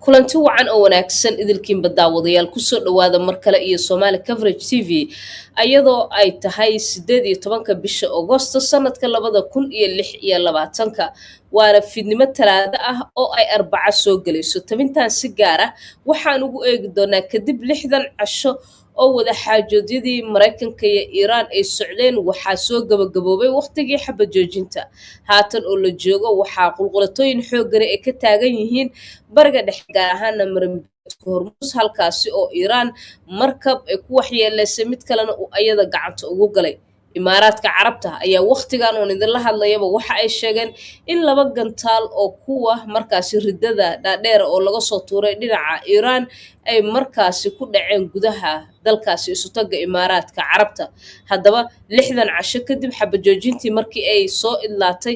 Kulanti wacan oo wanaagsan idilkiinba, daawadayaal. Kusoo dhawaada mar kale iyo Somaali Coverage TV, ayadoo ay tahay 18-ka bisha Agosto sanadka 2026-ka, waana fiidnimo Talaado ah oo ay Arbaco soo gelayso. Tabintan si gaar ah waxaan ugu eegi doonaa, kadib 60 casho oo wada xaajoodyadii Maraykanka iyo Iiraan ay socdeen, waxaa soo gabagaboobay wakhtigii xabad joojinta. Haatan oo la joogo, waxaa qulqulatooyin xoogani ay ka taagan yihiin Bariga Dhexe, gaar ahaana marinbiyoodka Hormuus, halkaasi oo Iiraan markab ay ku waxyeeleysay, mid kalena uu ayada gacanta ugu galay. Imaaraadka Carabta ayaa wakhtigan oon idinla hadlayaba waxa ay sheegeen in laba gantaal oo kuwa markaasi ridada dhaadheera oo laga soo tuuray dhinaca Iiraan ay markaasi ku dhaceen gudaha dalkaasi Isutaga Imaaraadka Carabta. Haddaba, 60 casho kadib xabajoojintii markii ay soo idlaatay,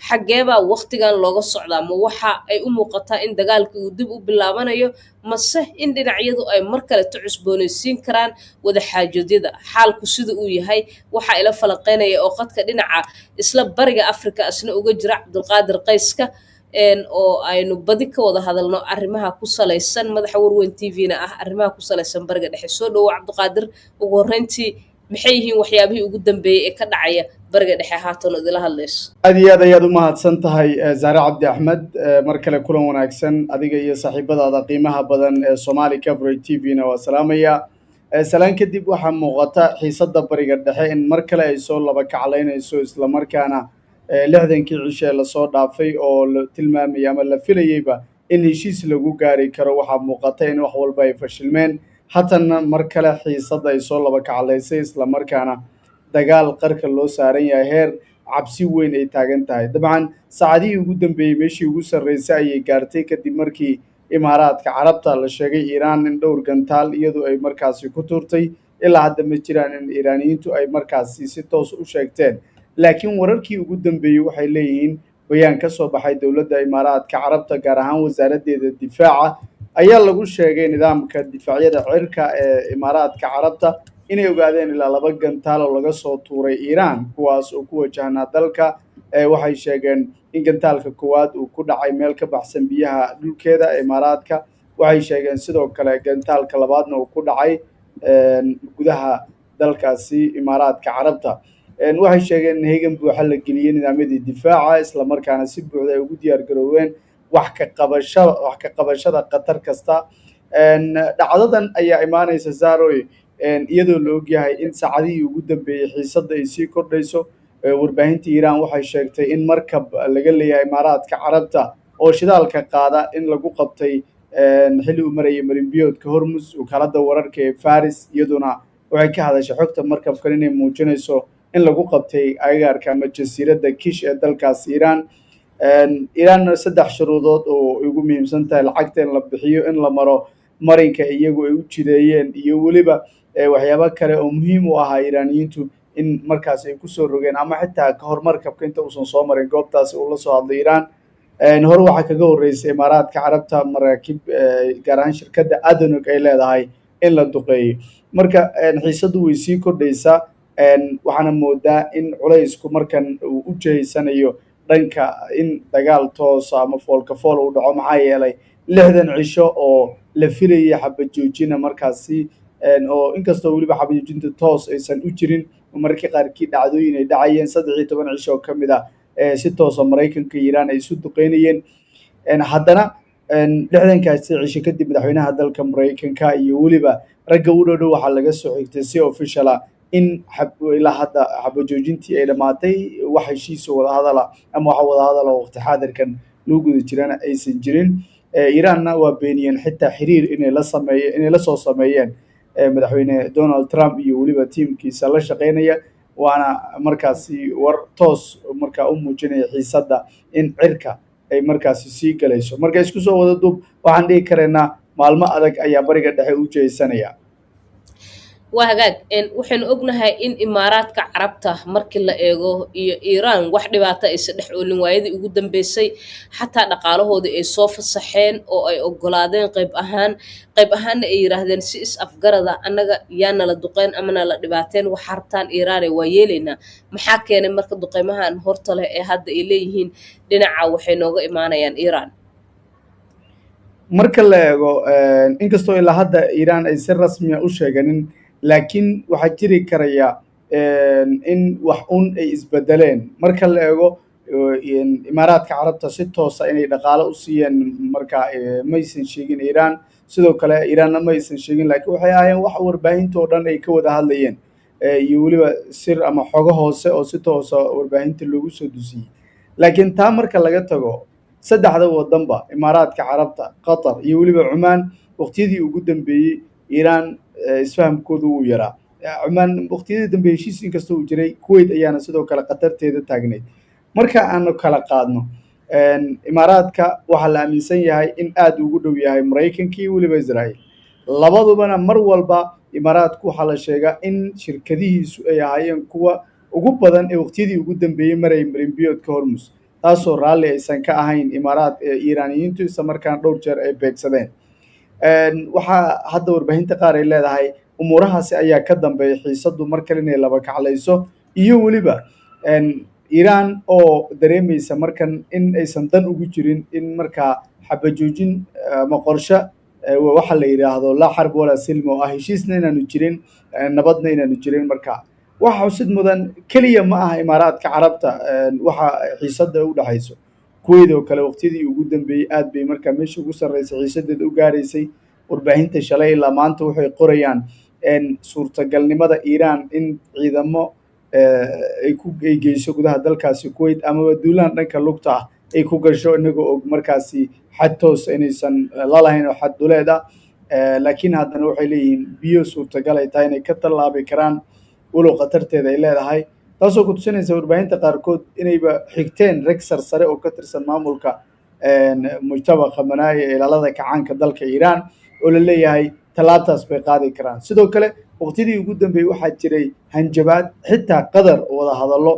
xaggeebaa wakhtigan looga socdaa? Ma waxa ay u muuqataa in dagaalkii uu dib u bilaabanayo, mase in dhinacyadu ay mar kale ta cusboonaysiin karaan wada xaajoodyada? Xaalku sida uu yahay waxaa ila falanqeynaya oo qadka dhinaca isla Bariga Afrika asna uga jira Cabdulqaadir Qayska, oo aynu badi ka wada hadalno arrimaha ku salaysan, madaxa Warweyn TV-na ah, arrimaha ku salaysan Bariga Dhexe. Soo dhowo, Cabdiqaadir. Ugu horreyntii, maxay yihiin waxyaabihii ugu dambeeyey ee ka dhacaya Bariga Dhexe haatan oo idila hadlayso? Aad iyo aad ayaad u mahadsan tahay, Zahre Cabdi Axmed. Mar kale kulan wanaagsan adiga iyo saaxiibadaada qiimaha badan ee Somali Coverage TV-na waa salaamaya. Salaan kadib, waxaa muuqata xiisadda Bariga Dhexe in mar kale ay soo laba kaclaynayso, islamarkaana 60-kii cishe ee lasoo dhaafay oo la tilmaamayay ama la filayeyba in heshiis lagu gaari karo, waxaa muuqata in wax walba ay fashilmeen. Hatanna mar kale xiisadda ay soo laba kaclaysay, islamarkaana dagaal qarka loo saaran yahay, heer cabsi weyn ay taagan tahay. Dabcan, saacadihii ugu dambeeyey meeshii ugu sarreysay ayay gaartay, kadib markii Imaaraadka Carabta la sheegay Iiraan in dhowr gantaal iyadu ay markaasi ku tuurtay. Ilaa hadda ma jiraan in Iiraaniyiintu ay markaasi si toos u sheegteen, laakiin wararkii ugu dambeeyey waxay leeyihiin bayaan ka soo baxay dowladda Imaaraadka Carabta, gaar ahaan wasaaraddeeda difaaca, ayaa lagu sheegay nidaamka difaacyada cirka ee Imaaraadka Carabta inay ogaadeen ilaa laba gantaal oo laga soo tuuray Iiraan, kuwaas oo ku wajahnaa dalka. Waxay sheegeen in gantaalka koowaad uu ku dhacay meel ka baxsan biyaha dhulkeeda Imaaraadka. Waxay sheegeen sidoo kale gantaalka labaadna uu ku dhacay gudaha dalkaasi Imaaraadka Carabta. Waxay sheegeen in heegan buuxa la geliyey nidaamyadii difaaca, islamarkaana si buuxda ay ugu diyaar garoobeen wax ka qabashada khatar kasta. Dhacdadan ayaa imaanaysa, Zaroy, iyadoo la ogyahay in saacadihii ugu dambeeyey xiisadda ay sii kordhayso. Warbaahinta Iiraan waxay sheegtay in markab laga leeyahay Imaaraadka Carabta oo shidaalka qaada in lagu qabtay xilli uu marayay marinbiyoodka Hormus. Wakaaladda wararka ee Faris iyaduna waxay ka hadashay xogta markabkan inay muujinayso in lagu qabtay agagaarka ama jasiiradda Kish ee dalkaas Iiraan. Iiraanna saddex shuruudood oo ugu muhiimsan tahay lacagta in la bixiyo, in la maro marinka iyagu ay u jideeyeen, iyo weliba waxyaabo kale oo muhiim u ahaa Iiraaniyiintu in markaas ay kusoo rogeen, ama xitaa ka hor markabka inta uusan soo marin goobtaasi uu la soo hadlay Iiraan. Hore waxaa kaga horreysay Imaaraadka Carabta maraakiib, gaar ahaan shirkadda ADNOC ay leedahay, in la duqeeyey. Marka xiisaddu way sii kordhaysaa, waxaana moodaa in culaysku markan uu u jehaysanayo dhanka in dagaal toosa ama foolka fool uu dhaco, maxaa yeelay 60 cisho oo la filayay xabad joojina markaasi, oo inkastoo weliba xabad joojinta toos aysan u jirin, mararka qaarkii dhacdooyin ay dhacayeen, 13 cisho oo ka mid ah si toosa Maraykanka iyo Iiraan ay isu duqeynayeen, haddana 60-kaasi cisho kadib madaxweynaha dalka Maraykanka iyo weliba ragga u dhow dhow waxaa laga soo xigtay si official ah in ilaa hadda xabajoojintii ay dhammaatay, wax heshiisa wadahadala ama waxa wadahadala oo waqti xaadirkan lagu guda jirana aysan jirin. Iiraanna waa beeniyeen xitaa xiriir inay la soo sameeyeen madaxweyne Donald Trump iyo weliba tiimkiisa la shaqeynaya, waana markaasi war toos markaa u muujinaya xiisadda in cirka ay markaasi sii galayso. Marka isku soo wada duub, waxaan dhihi karaynaa maalmo adag ayaa Bariga Dhexe u jehaysanaya. Waa hagaag. Waxaynu ognahay in Imaaraadka Carabta markii la eego iyo Iiraan wax dhibaato aysan dhex oolin waayadii ugu dambeysay, xataa dhaqaalahoodii ay soo fasaxeen oo ay ogolaadeen qayb ahaan, qayb ahaanna ay yiraahdeen si is afgarada annaga yaa nala duqeyn ama nala dhibaateen, waxa rabtaan Iiraane waa yeelaynaa. Maxaa keenay marka duqeymahan horta leh ee hadda ay leeyihiin dhinaca waxay nooga imaanayaan Iiraan? Marka la eego, inkastoo ilaa hadda Iiraan ay si rasmiya u sheeganin, laakiin waxaa jiri karaya in wax un ay isbedeleen. Marka la eego Imaaraadka Carabta si toosa inay dhaqaalo u siiyeen, marka maysan sheegin Iiraan, sidoo kale Iiraanna ma aysan sheegin, laakiin waxay ahaayeen wax warbaahinta oo dhan ay ka wada hadlayeen, iyo weliba sir ama xogo hoose oo si toosa warbaahinta loogu soo dusiyey. Laakiin taa marka laga tago, saddexda wadanba, Imaaraadka Carabta, Qatar iyo weliba Cumaan, waqtiyadii ugu dambeeyey Iiraan isfahamkoodu wuu yaraa. Cumaan waqtiyadii dambe heshiis inkastoo uu jiray, Kuwait ayaana sidoo kale khatarteeda taagnayd. Marka aanu kala qaadno, Imaaraadka waxaa la aaminsan yahay in aada ugu dhow yahay Maraykanka iyo weliba Israa'iil labadubana. Mar walba Imaaraadku waxaa la sheegaa in shirkadihiisu ay ahaayeen kuwa ugu badan ee waqtiyadii ugu dambeeyey marayay marinbiyoodka Hormus, taasoo raalli aysan ka ahayn Imaaraad Iiraaniyiintu, isla markaana dhowr jeer ay beegsadeen. Waxaa hadda warbaahinta qaar ay leedahay umuurahaasi ayaa ka dambeeya xiisaddu mar kale inay laba kaclayso, iyo weliba Iiraan oo dareemaysa markan in aysan dan ugu jirin in markaa xabajoojin ama qorshe waxa la yidhaahdo laa xarb walaa silm, oo ah heshiisna inaanu jirin, nabadna inaanu jirin. Marka waxa xusid mudan, keliya ma aha Imaaraadka Carabta waxa xiisadda u dhexayso. Kuwait oo kale waqtiyadii ugu dambeeyey aad bay markaa meesha ugu sarreysay xiisadeeda u gaaraysay. Warbaahinta shalay ilaa maanta waxay qorayaan suurtagalnimada Iiraan in ciidamo ay ku ay geyso gudaha dalkaasi Kuwait, amaba duulaan dhanka lugta ah ay ku gasho, inagoo og markaasi xad toos inaysan la lahayn oo xad duleed ah, laakiin haddana waxay leeyihiin biyo suurtagal ay tahay inay ka tallaabi karaan, walow khatarteeda ay leedahay, taasoo ku tusinaysa warbaahinta qaarkood inayba xigteen rag sarsare oo ka tirsan maamulka Mujtaba Khamanaayi ee ilaalada kacaanka dalka Iiraan, oo la leeyahay tallaabtaas bay qaadi karaan. Sidoo kale waqtidii ugu dambeeyey waxaa jiray hanjabaad, xitaa Qatar wada hadallo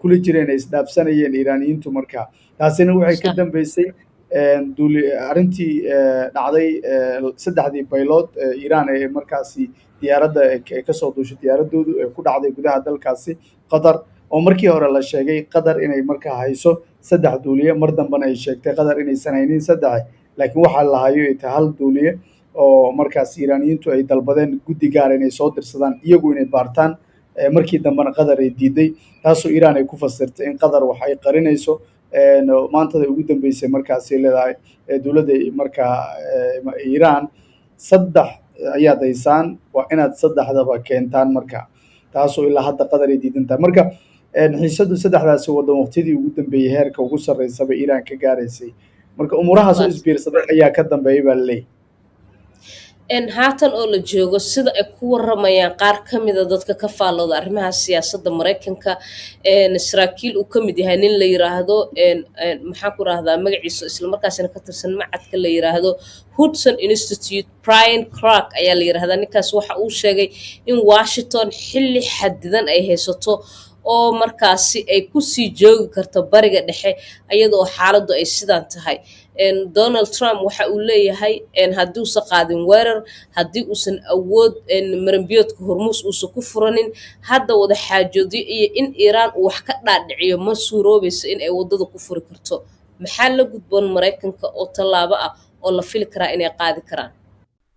kula jireen ay isdhaafsanayeen Iiraaniyiintu. Markaa taasina waxay ka dambeysay duuli arrintii dhacday, saddexdii baylood Iiraan ee markaasi diyaaradda kasoo duushay diyaaradoodu ee ku dhacday gudaha dalkaasi Qatar, oo markii hore la sheegay Qatar inay markaa hayso saddex duuliye, mar dambena ay sheegtay Qatar inaysan haynin saddex, laakiin waxaa la hayo ay tahay hal duuliye, oo markaas Iiraaniyiintu ay dalbadeen guddi gaar inay soo dirsadaan iyagu inay baartaan. Markii dambena Qatar ay diiday, taasoo Iiraan ay ku fasirtay in Qatar wax ay qarinayso. Maantada ugu dambeysay markaasi leedahay dowladda markaa Iiraan, saddex ayaad haysaan, waa inaad saddexdaba keentaan marka, taasoo ilaa hadda Qatar ay diidan tahay. Marka xiisadu saddexdaasi waddan waqtiyadii ugu dambeeyey heerka ugu sarreysaba Iiraan ka gaaraysay. Marka umuurahaas oo isbiirsaday ayaa ka dambeeyay baa laleeyahy. Haatan oo la joogo, sida ay ku waramayaan qaar ka mida dadka ka faallooda arrimaha siyaasadda Maraykanka, saraakiil uu ka mid yahay nin la yiraahdo, maxaan ku rahdaa magaciisa, islamarkaasina ka tirsan macadka la yiraahdo Hudson Institute, Brian Clark ayaa la yiraahdaa ninkaas, waxa uu sheegay in Washington xilli xadidan ay haysato oo markaasi ay kusii joogi karto Bariga Dhexe iyadoo xaaladdu ay sidaan tahay. Donald Trump waxa uu leeyahay haddii uusan qaadin weerar, haddii uusan awood maranbiyoodka Hormuus uusan ku furanin, hadda wada xaajoodyo iyo in Iiraan uu wax ka dhaadhiciyo ma suuroobayso in ay waddada ku furi karto. Maxaa la gudboon Maraykanka oo tallaabo ah oo la fili karaa inay qaadi karaan?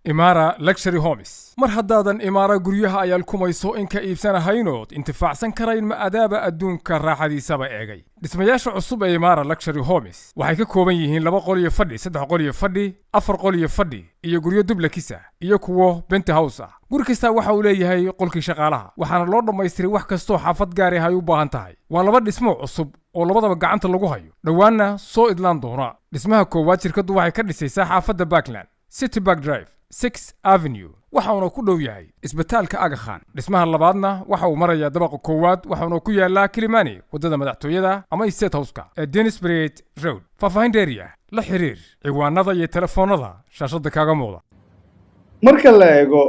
Imaara Luxury Homes. Mar haddaadan Imaara guryaha ayaal kumayso in ka iibsanahaynood intifaacsan karayn, ma adaaba adduunka raaxadiisaba eegay. Dhismayaasha cusub ee Imaara Luxury Homes waxay ka kooban yihiin 2 qol iyo fadhi, 3 qol iyo fadhi, 4 qol iyo fadhi, iyo guryo duplex ah iyo kuwo penthouse ah. Guri kastaa waxa uu leeyahay qolkii shaqaalaha, waxaana loo dhammaystiray wax kastoo xaafad gaari ah ay u baahan tahay. Waa laba dhismo cusub oo labadaba gacanta lagu hayo, dhowaanna soo idlaan doona. Dhismaha koowaad shirkaddu waxay ka dhisaysaa xaafadda Parkland, City Park Drive, 6 Avenue, waxauna ku dhow yahay isbitaalka Aga Khan. Dhismaha labaadna waxa uu marayaa dabaqa koowaad, waxauna ku yaalaa Kilimani, waddada madaxtooyada ama State Houseka ee Denisbrid Road. Faahfaahin dheeri ah la xiriir ciwaanada iyo telefoonada shaashadda kaaga muuqda. Marka la eego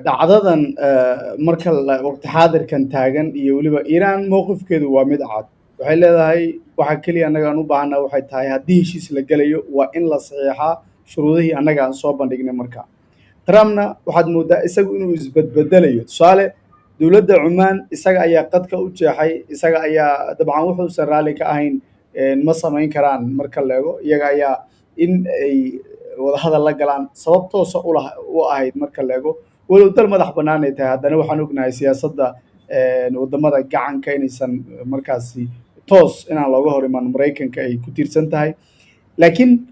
dhacdadan, marka waqti xaadirkan taagan iyo weliba Iiraan, mowqifkeedu waa mid cad. Waxay leedahay waxa keliya annaga aan u baahanaa waxay tahay, haddii heshiis la gelayo waa in la saxiixaa shuruudihii annaga aan soo bandhignay. Marka Trumpna waxaad mooddaa isagu inuu isbedbedelayo. Tusaale, dowladda Cumaan isaga ayaa qadka u jeexay, isaga ayaa dabcan wuxuusan raalli ka ahayn ma samayn karaan. Marka la eego, iyaga ayaa in ay wadahadal la galaan sabab toosa u ahayd marka la eego, walow dal madax bannaan ay tahay, haddana waxaan ognahay siyaasadda waddamada gacanka inaysan markaasi toos inaan looga hor iman Maraykanka ay ku tiirsan tahay. Laakiin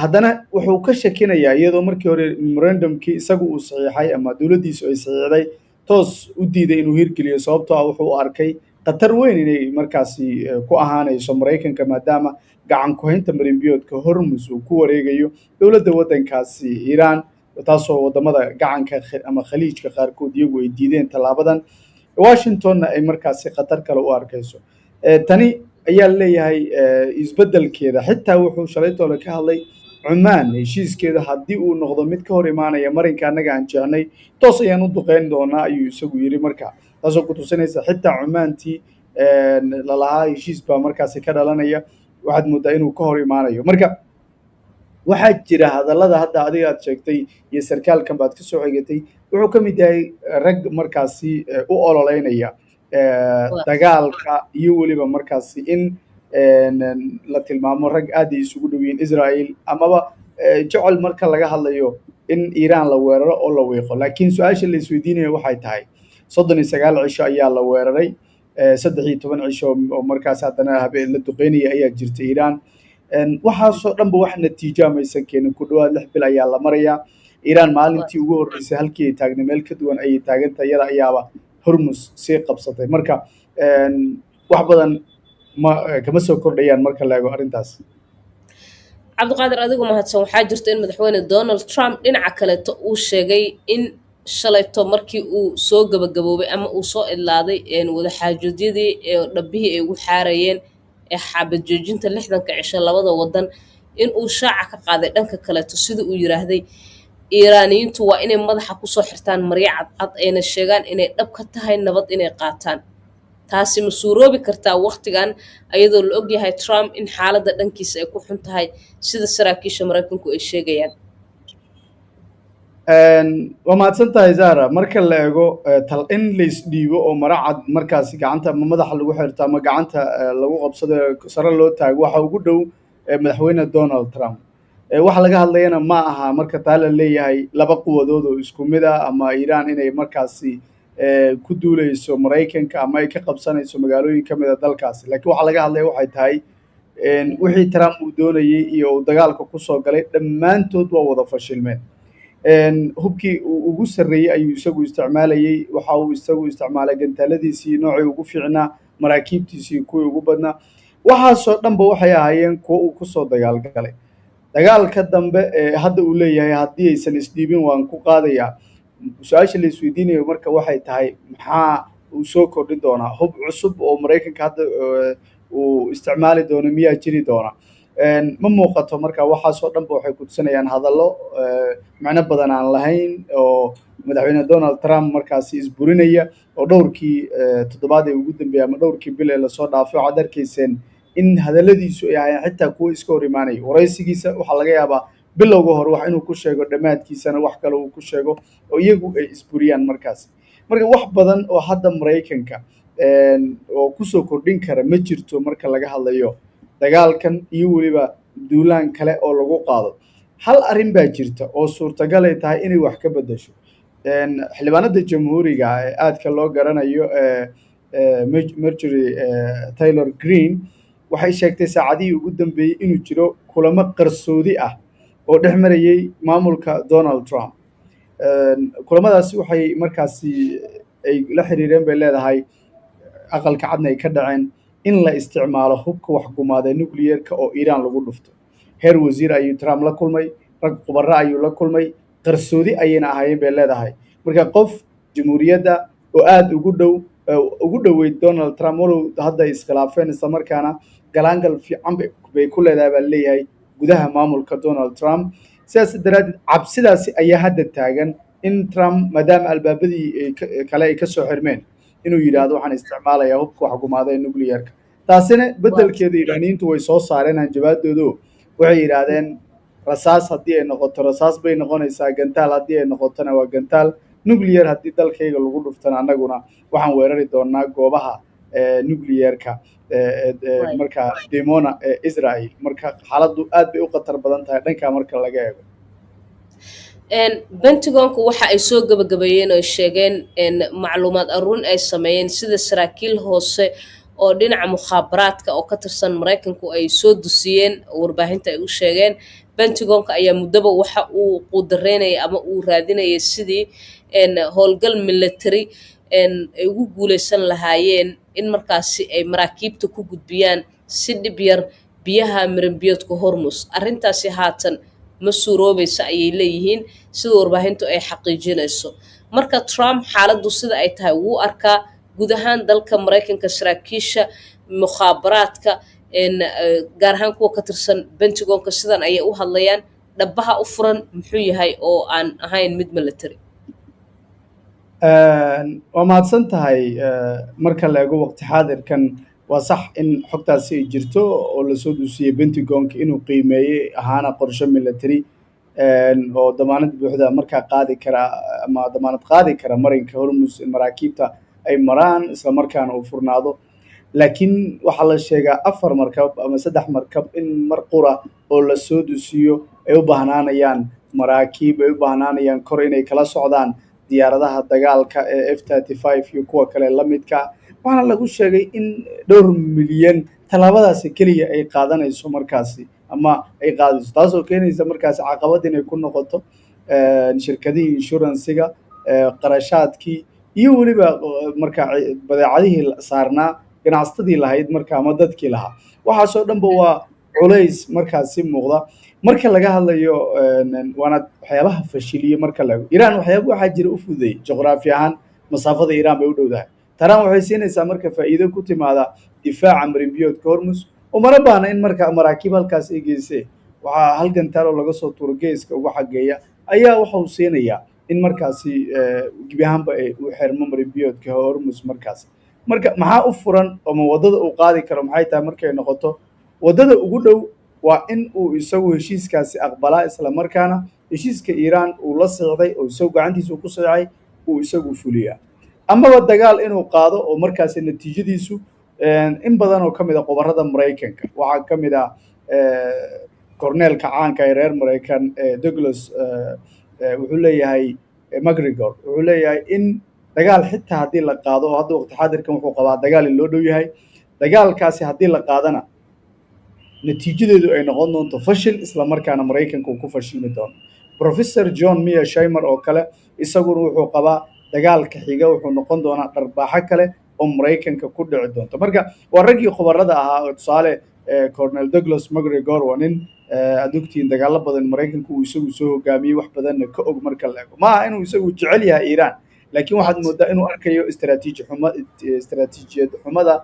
haddana wuxuu ka shakinayaa, iyadoo markii hore memorandumkii isagu uu saxiixay ama dowladdiisu ay saxiixday toos u diiday inuu hirgeliyo, sababtoo ah wuxuu u arkay khatar weyn inay markaasi ku ahaanayso Maraykanka, maadaama gacan ku-haynta marinbiyoodka Hormus uu ku wareegayo dowladda waddankaasi Iiraan, taasoo waddamada gacanka ama Khaliijka qaarkood iyagu ay diideen tallaabadan, Washingtonna ay markaasi khatar kale u arkayso. Tani ayaa leeyahay isbeddelkeeda. Xitaa wuxuu shalaytoole ka hadlay Cumaan heshiiskeeda haddii uu noqdo mid ka hor imaanaya marinka annaga aan jeexnay, toos ayaan u duqeyn doonaa, ayuu isagu yidhi. Marka taasoo ku tusinaysa xitaa Cumaantii lalahaa heshiis baa markaasi ka dhalanaya, waxaad mooddaa inuu ka hor imaanayo. Marka waxaa jira hadallada hadda adiga aad sheegtay iyo sarkaalkan baad ka soo xigatay, wuxuu ka mid yahay rag markaasi u ololeynaya dagaalka iyo weliba markaasi in la tilmaamo rag aad ay isugu dhow yihiin Israel amaba jecel marka laga hadlayo in Iiraan la weeraro oo la wiiqo. Laakiin su-aasha la isweydiinaya waxay tahay, 39 cisho ayaa la weeraray, 13 cisho oo markaas haddana habeen la duqeynaya ayaa jirta Iiraan. Waxaasoo dhanba wax natiijo maysan keenin. Ku dhawaad 6 bil ayaa la marayaa. Iiraan maalintii ugu horreysay halkii ay taagnay meel ka duwan ayay taagantahay, iyada ayaaba Hormus sii qabsatay. Marka wax badan ma kama soo kordhayaan marka la eego arrintaas. Cabdiqaadir, adigu mahadsan. Waxaa jirta in madaxweyne Donald Trump dhinaca kaleeto uu sheegay in shalayto markii uu soo gabagaboobay ama uu soo idlaaday wadaxaajoodiyadii ee dhabbihii ay ugu xaarayeen ee xabad joojinta 60-ka cisho labada wadan, in uu shaaca ka qaaday dhanka kaleeto sida uu yiraahday Iiraaniyiintu waa inay madaxa kusoo xirtaan maryo cadcad, ayna sheegaan inay dhab ka tahay nabad inay qaataan. Taasi ma suuroobi kartaa waqtigan, ayadoo la ogyahay Trump in xaaladda dhankiisa ay ku xun tahay sida saraakiisha Maraykanku ay sheegayaan? Waa mahadsan tahay, Zara. Marka la eego in laysdhiibo oo mara cad markaasi gacanta ama madaxa lagu xirto ama gacanta lagu qabsado sare loo taago, waxa ugu dhow madaxweyne Donald Trump. Waxa laga hadlayana ma aha marka taa la leeyahay laba quwadood oo isku mid ah ama Iiraan inay markaasi ku duuleyso Maraykanka ama ay ka qabsanayso magaalooyin ka mid a dalkaasi. Laakiin waxa laga hadlaya waxay tahay wixii Trump uu doonayey iyo uu dagaalka kusoo galay dhammaantood waa wada fashilmeen. Hubkii uu ugu sarreeyey ayuu isagu isticmaalayey, waxa uu isagu isticmaalay gantaaladiisii noocii ugu fiicnaa, maraakiibtiisii kuwii ugu badnaa. Waxaasoo dhanba waxay ahaayeen kuwo uu kusoo dagaalgalay. Dagaalka dambe ee hadda uu leeyahay haddii aysan isdhiibin waan ku qaadayaa, su-aasha la isweydiinayo marka waxay tahay, maxaa uu soo kordhin doonaa? Hub cusub oo Maraykanka hadda uu isticmaali doono miyaa jiri doona? Ma muuqato. Marka waxaasoo dhanba waxay ku tusinayaan hadallo macno badan aan lahayn oo madaxweyne Donald Trump markaasi isburinaya oo dhowrkii toddobaad ee ugu dambeeyay ama dhowrkii bil ee lasoo dhaafay waxaad arkayseen in hadalladiisu ay ahaayeen xitaa kuwo iska hor imaanaya. Waraysigiisa waxaa laga yaabaa bilowga hore wax inuu ku sheego, dhammaadkiisana wax kale uu ku sheego oo iyagu ay isburiyaan markaasi. Marka wax badan oo hadda Maraykanka oo kusoo kordhin kara ma jirto marka laga hadlayo dagaalkan iyo weliba duulaan kale oo lagu qaado. Hal arrin baa jirta oo suurtagal ay tahay inay wax ka beddesho. Xildhibaanada jamhuuriga ee aadka loo garanayo Marjorie Taylor Greene waxay sheegtay saacadihii ugu dambeeyey inuu jiro kulamo qarsoodi ah oo dhex marayay maamulka Donald Trump. Kulamadaasi waxay markaasi ay la xiriireen, bay leedahay, Aqalka Cadna ay ka dhaceen, in la isticmaalo hubka waxgumaada nuclear-ka oo Iiraan lagu dhufto. Heer wasiir ayuu Trump la kulmay, rag khubaro ayuu la kulmay, qarsoodi ayayna ahaayeen, bay leedahay. Marka qof jamhuuriyadda oo aada ugu dhow, ugu dhoweyd Donald Trump, walow hadda ay iskhilaafeen, islamarkaana galaangal fiican bay ku leedahay baa leeyahay gudaha maamulka Donald Trump. Sidaas daraaddeed cabsidaasi ayaa hadda taagan in Trump, maadaama albaabadii kale ay ka soo xirmeen, inuu yidhaahdo waxaan isticmaalayaa hubka waxgumaada ee nuclear-ka. Taasina beddelkeeda Iiraaniyiintu way soo saareen hanjabaadoodo. Waxay yidhaahdeen rasaas haddii ay noqoto rasaas bay noqonaysaa, gantaal haddii ay noqotona waa gantaal, nuclear haddii dalkayga lagu dhuftana annaguna waxaan weerari doonaa goobaha nuclear-ka marka Dimona ee Israel. Marka xaaladdu aad bay u khatar badan tahay dhankaa marka laga eego. Pentagonku waxa ay soo gabagabeeyeen oo sheegeen macluumaad aruurin ay sameeyeen, sida saraakiil hoose oo dhinaca mukhaabaraadka oo ka tirsan Maraykanku ay soo dusiyeen, warbaahinta ay u sheegeen. Pentagonka ayaa muddaba waxa uu quudareynaya ama uu raadinayay sidii howlgal military ay ugu guuleysan lahaayeen in markaasi ay maraakiibta ku gudbiyaan si dhib yar biyaha marinbiyoodka Hormus. Arrintaasi haatan ma suuroobaysa, ayay leeyihiin, sida warbaahintu ay xaqiijinayso. Marka Trump xaaladdu sida ay tahay wuu arkaa. Guud ahaan dalka Maraykanka saraakiisha mukhaabaraadka, gaar ahaan kuwa ka tirsan Pentagonka, sidan ayay u hadlayaan. Dhabaha u furan muxuu yahay oo aan ahayn mid military? Waa mahadsan tahay. Marka la eego waqti xaadirkan, waa sax in xogtaasi ay jirto oo lasoo dusiyey Pentagonka inuu qiimeeyey ahaana qorshe military oo damaanad buuxda markaa qaadi kara ama damaanad qaadi kara marinka Hormus in maraakiibta ay maraan, isla markaana uu furnaado. Laakiin waxaa la sheegaa afar markab ama saddex markab in mar qura oo lasoo dusiyo ay u baahnaanayaan maraakiib, ay u baahnaanayaan kor inay kala socdaan diyaaradaha dagaalka ee F-35 iyo kuwa kale la midka. Waxaana lagu sheegay in dhowr milyan tallaabadaasi keliya ay qaadanayso markaasi ama ay qaadayso, taasoo keenaysa markaasi caqabad inay ku noqoto shirkadihii insurance-iga, qarashaadkii iyo weliba marka badeecadihii saarnaa, ganacsatadii lahayd marka ama dadkii lahaa. Waxaasoo dhanba waa culays markaasi muuqda marka laga hadlayo, waana waxyaabaha fashiliye. Marka la eego Iiraan, waxyaaba waxaa jira u fududeeyey juqraafi ahaan. Masaafada Iiraan bay u dhowdahay. Taran waxay siinaysaa marka faa'iido ku timaada difaaca marinbiyoodka Hormus. Umana baahna in marka maraakiib halkaas ay geysee. Waxaa hal gantaal oo laga soo tuuro geeska uga xageeya ayaa waxa uu siinayaa in markaasi gebi ahaanba uu xirmo marinbiyoodka Hormus markaasi. Marka maxaa u furan ama waddada uu qaadi karo maxay tahay? Markay noqoto, waddada ugu dhow waa in uu isagu heshiiskaasi aqbalaa, isla markaana heshiiska Iiraan uu la socday oo isagu gacantiisa uu ku saxiixay uu isagu fuliyaa, amaba dagaal inuu qaado oo markaasi natiijadiisu in badan oo ka mid ah khubarada Maraykanka, waxaa ka mid ah korneelka caanka ee reer Maraykan Douglas, wuxuu leeyahay, McGregor wuxuu leeyahay in dagaal xitaa haddii la qaado, oo hadda waqti xaadirkan wuxuu qabaa dagaal in loo dhow yahay, dagaalkaasi haddii la qaadana natiijadeedu ay noqon doonto fashil, isla markaana Maraykanka uu ku fashilmi doono. Professor John Mearsheimer oo kale isaguna wuxuu qabaa dagaalka xiga wuxuu noqon doonaa dharbaaxo kale oo Maraykanka ku dhici doonto. Marka waa raggii khubarada ahaa oo tusaale Colonel Douglas McGregor waa nin aad ogtihiin dagaalo badan Maraykanka uu isagu soo hogaamiyey, wax badanna ka og. Marka la eego, maaha inuu isagu jecel yahay Iiraan, laakiin waxaad moodaa inuu arkayo istaraatiiji xuma, istaraatiijiyad xumada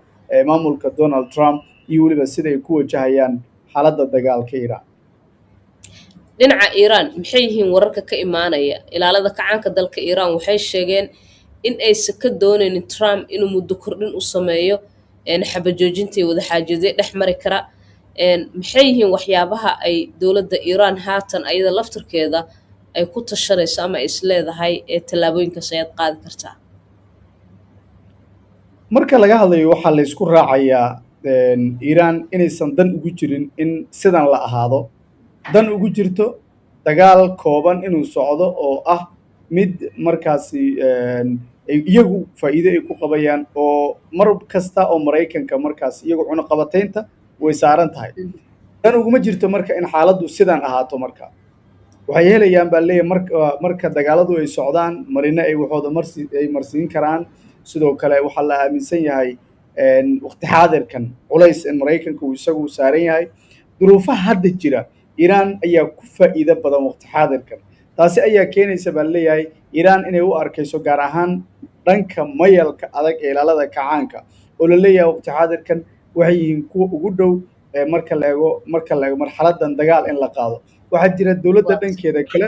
maamulka Donald Trump iyo weliba sida ay ku wajahayaan xaaladda dagaalka Iiraan. Dhinaca Iiraan, maxay yihiin wararka ka imaanaya? Ilaalada kacaanka dalka Iiraan waxay sheegeen in aysan ka doonaynin Trump inuu muddo kordhin u sameeyo xabajoojinta iyo wadaxaajoodyo dhex mari kara. Maxay yihiin waxyaabaha ay dowladda Iiraan haatan ayada laftarkeeda ay ku tashanayso ama ay is leedahay ee tallaabooyinkaas ayaad qaadi kartaa? Marka laga hadlayo, waxaa la isku raacayaa Iiraan inaysan dan ugu jirin in sidan la ahaado. Dan ugu jirto dagaal kooban inuu socdo oo ah mid markaasi iyagu faa'iido ay ku qabayaan, oo mar kasta oo Maraykanka markaas iyagu cunaqabataynta way saaran tahay. Dan uguma jirto marka in xaaladdu sidan ahaato. Marka waxay helayaan baa leeyahay marka dagaaladu ay socdaan marine ay waxooda marsi ay marsiin karaan. Sidoo kale waxaa la aaminsan yahay waqti xaadirkan culays in Maraykanka uu isagu saaran yahay. Duruufaha hadda jira Iiraan ayaa ku faa'iido badan waqti xaadirkan. Taasi ayaa keenaysa baa leeyahay Iiraan inay u arkayso, gaar ahaan dhanka mayalka adag ee ilaalada kacaanka oo la leeyahay waqti xaadirkan waxay yihiin kuwa ugu dhow marka la eego marxaladan dagaal in la qaado. Waxaa jira dowladda dhankeeda kale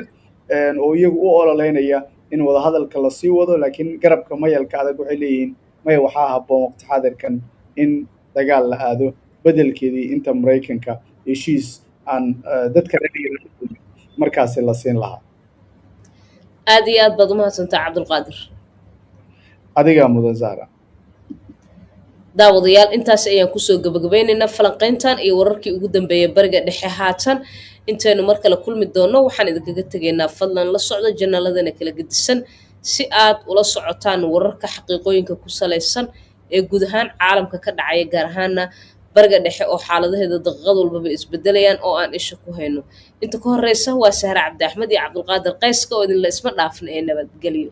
oo iyagu u ololeynaya in wadahadalka lasii wado, laakiin garabka mayalka adag waxay leeyihiin maya, waxaa habboon waqti xaadirkan in dagaal la aado bedelkeedii inta Maraykanka heshiis aan dadka markaasi la siin lahaa. Aad iyo aad baad umahadsantaa, Cabdulqaadir. Adigaa mudan, Zahra. Daawadayaal, intaas ayaan kusoo gabagabaynaynaa falanqayntan iyo wararkii ugu dambeeyay Bariga Dhexe haatan. Intaynu mar kale kulmi doonno, waxaan idinkaga tegaynaa fadlan la socda janaaladana kala gedisan si aad ula socotaan wararka xaqiiqooyinka ku salaysan ee guud ahaan caalamka ka dhacaya, gaar ahaana Bariga Dhexe oo xaaladaheeda daqiiqad walbaba isbedelayaan oo aan isha ku hayno. Inta ka horeysa, waa Sahre Cabdi Axmed iyo Cabdulqaadir Qayska oo idinla isma dhaafna ee nabadgelyo.